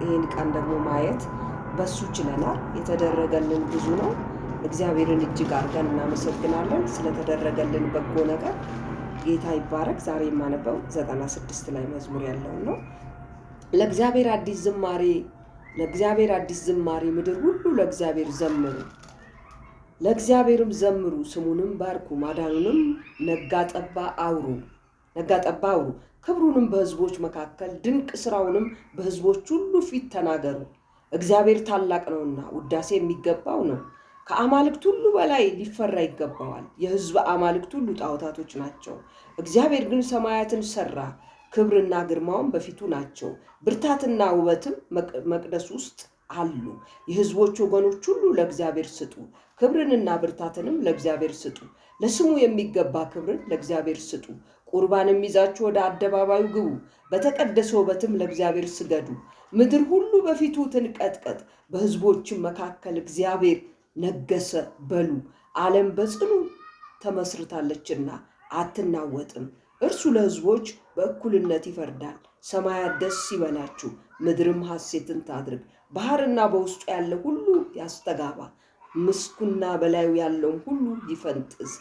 ይህን ቀን ደግሞ ማየት በሱ ችለናል። የተደረገልን ብዙ ነው። እግዚአብሔርን እጅግ አድርገን እናመሰግናለን ስለተደረገልን በጎ ነገር። ጌታ ይባረክ። ዛሬ የማነበው 96 ላይ መዝሙር ያለውን ነው። ለእግዚአብሔር አዲስ ዝማሬ፣ ለእግዚአብሔር አዲስ ዝማሬ፣ ምድር ሁሉ ለእግዚአብሔር ዘምሩ። ለእግዚአብሔርም ዘምሩ፣ ስሙንም ባርኩ፣ ማዳኑንም ነጋ ጠባ አውሩ፣ ነጋ ጠባ አውሩ። ክብሩንም በሕዝቦች መካከል ድንቅ ስራውንም በሕዝቦች ሁሉ ፊት ተናገሩ። እግዚአብሔር ታላቅ ነውና ውዳሴ የሚገባው ነው። ከአማልክት ሁሉ በላይ ሊፈራ ይገባዋል። የሕዝብ አማልክት ሁሉ ጣዖታቶች ናቸው። እግዚአብሔር ግን ሰማያትን ሰራ። ክብርና ግርማውም በፊቱ ናቸው። ብርታትና ውበትም መቅደስ ውስጥ አሉ። የሕዝቦች ወገኖች ሁሉ ለእግዚአብሔር ስጡ። ክብርንና ብርታትንም ለእግዚአብሔር ስጡ። ለስሙ የሚገባ ክብርን ለእግዚአብሔር ስጡ። ቁርባንም ይዛችሁ ወደ አደባባዩ ግቡ። በተቀደሰ ውበትም ለእግዚአብሔር ስገዱ። ምድር ሁሉ በፊቱ ትንቀጥቀጥ፣ በሕዝቦችም መካከል እግዚአብሔር ነገሰ በሉ። ዓለም በጽኑ ተመስርታለችና አትናወጥም። እርሱ ለሕዝቦች በእኩልነት ይፈርዳል። ሰማያት ደስ ይበላችሁ፣ ምድርም ሐሴትን ታድርግ። ባህርና በውስጡ ያለ ሁሉ ያስተጋባ፣ ምስኩና በላዩ ያለውም ሁሉ ይፈንጥዝ።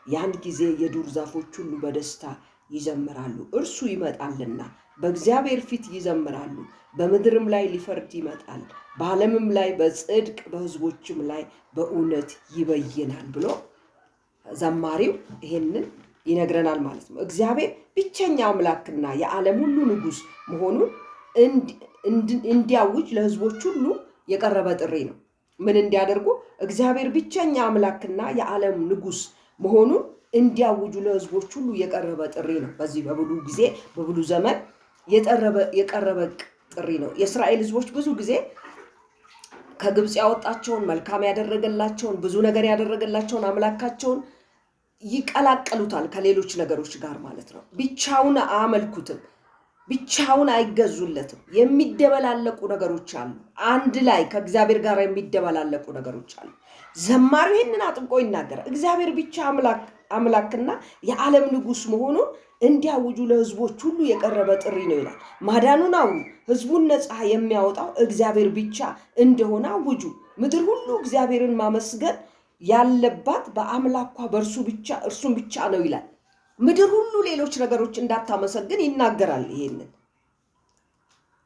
ያን ጊዜ የዱር ዛፎች ሁሉ በደስታ ይዘምራሉ፣ እርሱ ይመጣልና በእግዚአብሔር ፊት ይዘምራሉ። በምድርም ላይ ሊፈርድ ይመጣል፣ በዓለምም ላይ በጽድቅ በሕዝቦችም ላይ በእውነት ይበይናል ብሎ ዘማሪው ይሄንን ይነግረናል ማለት ነው። እግዚአብሔር ብቸኛ አምላክና የዓለም ሁሉ ንጉሥ መሆኑን እንዲያውጅ ለሕዝቦች ሁሉ የቀረበ ጥሪ ነው። ምን እንዲያደርጉ? እግዚአብሔር ብቸኛ አምላክና የዓለም ንጉሥ መሆኑን እንዲያውጁ ለሕዝቦች ሁሉ የቀረበ ጥሪ ነው። በዚህ በብሉ ጊዜ፣ በብሉ ዘመን የቀረበ ጥሪ ነው። የእስራኤል ሕዝቦች ብዙ ጊዜ ከግብፅ ያወጣቸውን፣ መልካም ያደረገላቸውን፣ ብዙ ነገር ያደረገላቸውን አምላካቸውን ይቀላቀሉታል ከሌሎች ነገሮች ጋር ማለት ነው። ብቻውን አያመልኩትም። ብቻውን አይገዙለትም። የሚደበላለቁ ነገሮች አሉ። አንድ ላይ ከእግዚአብሔር ጋር የሚደበላለቁ ነገሮች አሉ። ዘማሪው ይህንን አጥብቆ ይናገራል። እግዚአብሔር ብቻ አምላክና የዓለም ንጉሥ መሆኑን እንዲያውጁ ለሕዝቦች ሁሉ የቀረበ ጥሪ ነው ይላል። ማዳኑን አውሩ፣ ሕዝቡን ነፃ የሚያወጣው እግዚአብሔር ብቻ እንደሆነ አውጁ። ምድር ሁሉ እግዚአብሔርን ማመስገን ያለባት በአምላኳ በእርሱ ብቻ፣ እርሱን ብቻ ነው ይላል። ምድር ሁሉ ሌሎች ነገሮች እንዳታመሰግን ይናገራል። ይሄንን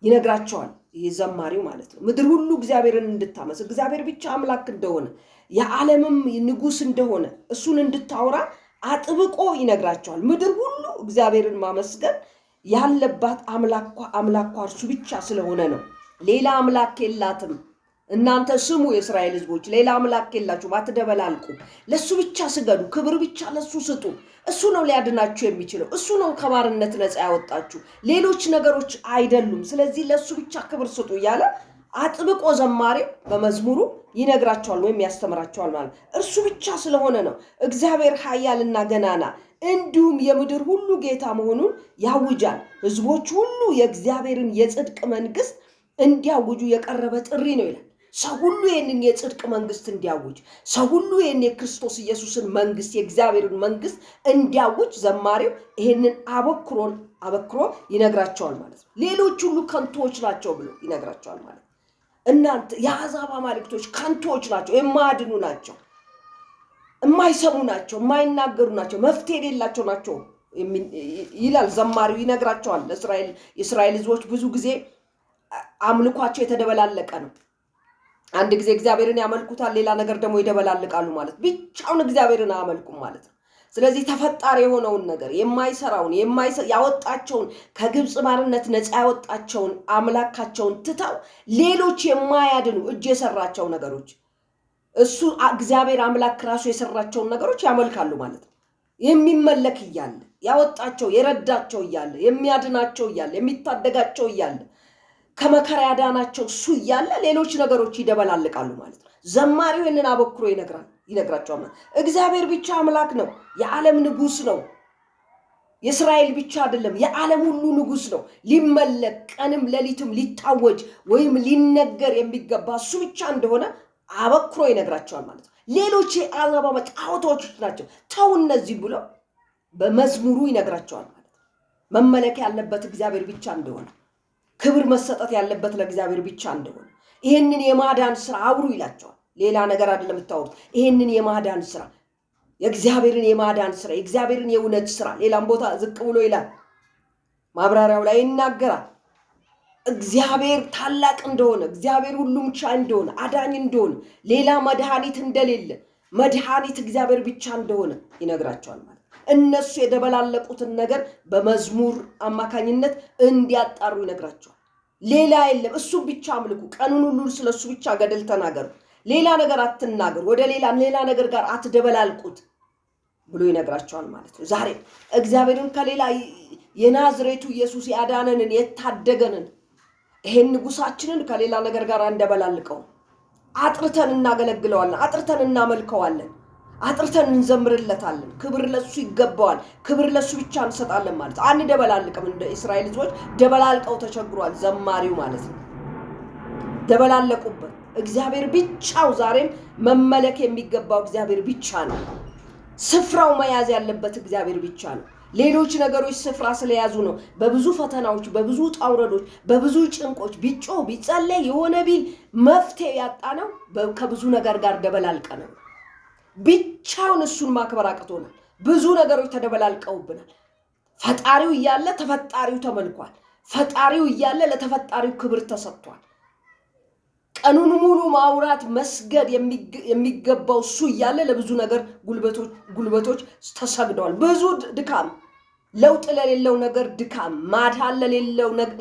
ይነግራቸዋል። ይሄ ዘማሪው ማለት ነው። ምድር ሁሉ እግዚአብሔርን እንድታመሰግን፣ እግዚአብሔር ብቻ አምላክ እንደሆነ፣ የዓለምም ንጉሥ እንደሆነ እሱን እንድታወራ አጥብቆ ይነግራቸዋል። ምድር ሁሉ እግዚአብሔርን ማመስገን ያለባት አምላኳ እርሱ ብቻ ስለሆነ ነው። ሌላ አምላክ የላትም። እናንተ ስሙ የእስራኤል ሕዝቦች፣ ሌላ አምላክ የላችሁም፣ አትደበላልቁ። ለእሱ ብቻ ስገዱ፣ ክብር ብቻ ለእሱ ስጡ። እሱ ነው ሊያድናችሁ የሚችለው። እሱ ነው ከባርነት ነፃ ያወጣችሁ፣ ሌሎች ነገሮች አይደሉም። ስለዚህ ለእሱ ብቻ ክብር ስጡ እያለ አጥብቆ ዘማሪው በመዝሙሩ ይነግራቸዋል ወይም ያስተምራቸዋል ማለት ነው። እርሱ ብቻ ስለሆነ ነው። እግዚአብሔር ኃያልና ገናና እንዲሁም የምድር ሁሉ ጌታ መሆኑን ያውጃል። ሕዝቦች ሁሉ የእግዚአብሔርን የጽድቅ መንግስት እንዲያውጁ የቀረበ ጥሪ ነው ይላል። ሰው ሁሉ ይህንን የጽድቅ መንግስት እንዲያውጅ፣ ሰው ሁሉ ይህን የክርስቶስ ኢየሱስን መንግስት፣ የእግዚአብሔርን መንግስት እንዲያውጅ ዘማሪው ይህንን አበክሮ ይነግራቸዋል ማለት ነው። ሌሎች ሁሉ ከንቱዎች ናቸው ብሎ ይነግራቸዋል ማለት ነው። እናንተ የአሕዛብ አማልክቶች ከንቱዎች ናቸው፣ የማያድኑ ናቸው፣ የማይሰሙ ናቸው፣ የማይናገሩ ናቸው፣ መፍትሄ የሌላቸው ናቸው ይላል ዘማሪው፣ ይነግራቸዋል። የእስራኤል ሕዝቦች ብዙ ጊዜ አምልኳቸው የተደበላለቀ ነው። አንድ ጊዜ እግዚአብሔርን ያመልኩታል፣ ሌላ ነገር ደግሞ ይደበላልቃሉ ማለት፣ ብቻውን እግዚአብሔርን አያመልኩም ማለት ነው። ስለዚህ ተፈጣሪ የሆነውን ነገር፣ የማይሰራውን፣ ያወጣቸውን፣ ከግብፅ ባርነት ነፃ ያወጣቸውን አምላካቸውን ትተው ሌሎች የማያድኑ እጅ የሰራቸው ነገሮች፣ እሱ እግዚአብሔር አምላክ ራሱ የሰራቸውን ነገሮች ያመልካሉ ማለት ነው። የሚመለክ እያለ፣ ያወጣቸው የረዳቸው እያለ፣ የሚያድናቸው እያለ፣ የሚታደጋቸው እያለ፣ ከመከራ ያዳናቸው እሱ እያለ ሌሎች ነገሮች ይደበላልቃሉ ማለት ነው። ዘማሪው ይህንን አበክሮ ይነግራቸዋል። እግዚአብሔር ብቻ አምላክ ነው። የዓለም ንጉሥ ነው። የእስራኤል ብቻ አይደለም፣ የዓለም ሁሉ ንጉሥ ነው። ሊመለክ፣ ቀንም ሌሊትም ሊታወጅ ወይም ሊነገር የሚገባ እሱ ብቻ እንደሆነ አበክሮ ይነግራቸዋል ማለት ነው። ሌሎች የአሕዛብ ጣዖቶች ናቸው፣ ተው እነዚህ ብሎ በመዝሙሩ ይነግራቸዋል ማለት ነው። መመለክ ያለበት እግዚአብሔር ብቻ እንደሆነ፣ ክብር መሰጠት ያለበት ለእግዚአብሔር ብቻ እንደሆነ ይህንን የማዳን ስራ አውሩ ይላቸዋል። ሌላ ነገር አይደለም የምታወሩት፣ ይህንን የማዳን ስራ፣ የእግዚአብሔርን የማዳን ስራ፣ የእግዚአብሔርን የእውነት ስራ። ሌላም ቦታ ዝቅ ብሎ ይላል፣ ማብራሪያው ላይ ይናገራል። እግዚአብሔር ታላቅ እንደሆነ፣ እግዚአብሔር ሁሉም ቻይ እንደሆነ፣ አዳኝ እንደሆነ፣ ሌላ መድኃኒት እንደሌለ፣ መድኃኒት እግዚአብሔር ብቻ እንደሆነ ይነግራቸዋል ማለት። እነሱ የደበላለቁትን ነገር በመዝሙር አማካኝነት እንዲያጣሩ ይነግራቸዋል። ሌላ የለም፣ እሱ ብቻ አምልኩ። ቀኑን ሁሉ ስለ እሱ ብቻ ገድል ተናገሩ። ሌላ ነገር አትናገሩ። ወደ ሌላ ሌላ ነገር ጋር አትደበላልቁት ብሎ ይነግራቸዋል ማለት ነው። ዛሬ እግዚአብሔርን ከሌላ የናዝሬቱ ኢየሱስ ያዳነንን የታደገንን ይሄን ንጉሳችንን ከሌላ ነገር ጋር አንደበላልቀው። አጥርተን እናገለግለዋለን፣ አጥርተን እናመልከዋለን፣ አጥርተን እንዘምርለታለን። ክብር ለሱ ይገባዋል። ክብር ለሱ ብቻ እንሰጣለን ማለት አንደበላልቅም። እንደ እስራኤል ሕዝቦች ደበላልቀው ተቸግሯል ዘማሪው ማለት ነው። ደበላለቁበት። እግዚአብሔር ብቻው ዛሬም መመለክ የሚገባው እግዚአብሔር ብቻ ነው። ስፍራው መያዝ ያለበት እግዚአብሔር ብቻ ነው። ሌሎች ነገሮች ስፍራ ስለያዙ ነው በብዙ ፈተናዎች፣ በብዙ ውጣ ውረዶች፣ በብዙ ጭንቆች ቢጮህ ቢጸለይ የሆነ ቢል መፍትሄ ያጣ ነው። ከብዙ ነገር ጋር ደበላልቀ ነው። ብቻውን እሱን ማክበር አቅቶናል። ብዙ ነገሮች ተደበላልቀውብናል። ፈጣሪው እያለ ተፈጣሪው ተመልኳል። ፈጣሪው እያለ ለተፈጣሪው ክብር ተሰጥቷል። ቀኑን ሙሉ ማውራት መስገድ የሚገባው እሱ እያለ ለብዙ ነገር ጉልበቶች ተሰግደዋል። ብዙ ድካም፣ ለውጥ ለሌለው ነገር ድካም፣ ማዳን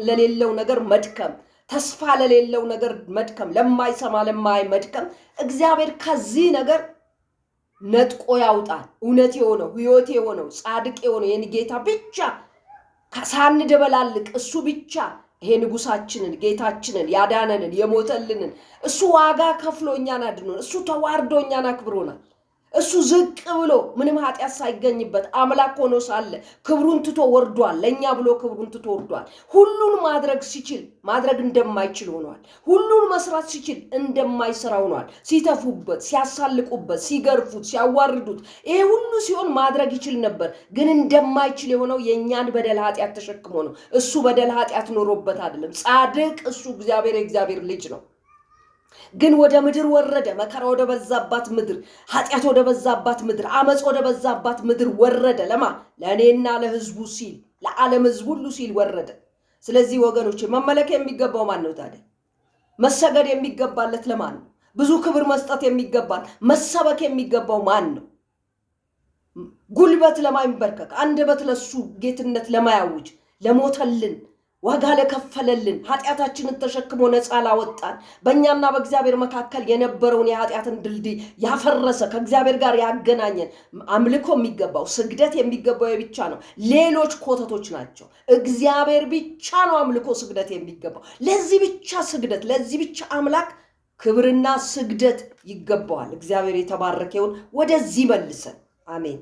ለሌለው ነገር መድከም፣ ተስፋ ለሌለው ነገር መድከም፣ ለማይሰማ ለማይ መድከም። እግዚአብሔር ከዚህ ነገር ነጥቆ ያውጣል። እውነት የሆነው፣ ሕይወት የሆነው፣ ጻድቅ የሆነው የኔ ጌታ ብቻ ሳንደበላልቅ እሱ ብቻ ይሄ ንጉሳችንን፣ ጌታችንን፣ ያዳነንን፣ የሞተልንን፣ እሱ ዋጋ ከፍሎ እኛን አድኖን፣ እሱ ተዋርዶ እኛን አክብሮናል። እሱ ዝቅ ብሎ ምንም ኃጢአት ሳይገኝበት አምላክ ሆኖ ሳለ ክብሩን ትቶ ወርዷል። ለእኛ ብሎ ክብሩን ትቶ ወርዷል። ሁሉን ማድረግ ሲችል ማድረግ እንደማይችል ሆኗል። ሁሉን መስራት ሲችል እንደማይሰራ ሆኗል። ሲተፉበት፣ ሲያሳልቁበት፣ ሲገርፉት፣ ሲያዋርዱት ይሄ ሁሉ ሲሆን ማድረግ ይችል ነበር፣ ግን እንደማይችል የሆነው የእኛን በደል ኃጢአት ተሸክሞ ነው። እሱ በደል ኃጢአት ኖሮበት አይደለም። ጻድቅ እሱ እግዚአብሔር የእግዚአብሔር ልጅ ነው። ግን ወደ ምድር ወረደ። መከራ ወደ በዛባት ምድር፣ ኃጢአት ወደ በዛባት ምድር፣ አመፅ ወደ በዛባት ምድር ወረደ። ለማ? ለእኔና ለሕዝቡ ሲል፣ ለዓለም ሕዝብ ሁሉ ሲል ወረደ። ስለዚህ ወገኖች መመለክ የሚገባው ማን ነው ታዲያ? መሰገድ የሚገባለት ለማን ነው? ብዙ ክብር መስጠት የሚገባል፣ መሰበክ የሚገባው ማን ነው? ጉልበት ለማይንበርከክ፣ አንደበት ለሱ ጌትነት ለማያውጅ፣ ለሞተልን፣ ዋጋ ለከፈለልን፣ ኃጢአታችንን ተሸክሞ ነፃ ላወጣን፣ በእኛና በእግዚአብሔር መካከል የነበረውን የኃጢአትን ድልድይ ያፈረሰ፣ ከእግዚአብሔር ጋር ያገናኘን አምልኮ የሚገባው፣ ስግደት የሚገባው የብቻ ነው። ሌሎች ኮተቶች ናቸው። እግዚአብሔር ብቻ ነው አምልኮ ስግደት የሚገባው። ለዚህ ብቻ ስግደት፣ ለዚህ ብቻ አምላክ ክብርና ስግደት ይገባዋል። እግዚአብሔር የተባረከ ይሁን። ወደዚህ መልሰን። አሜን።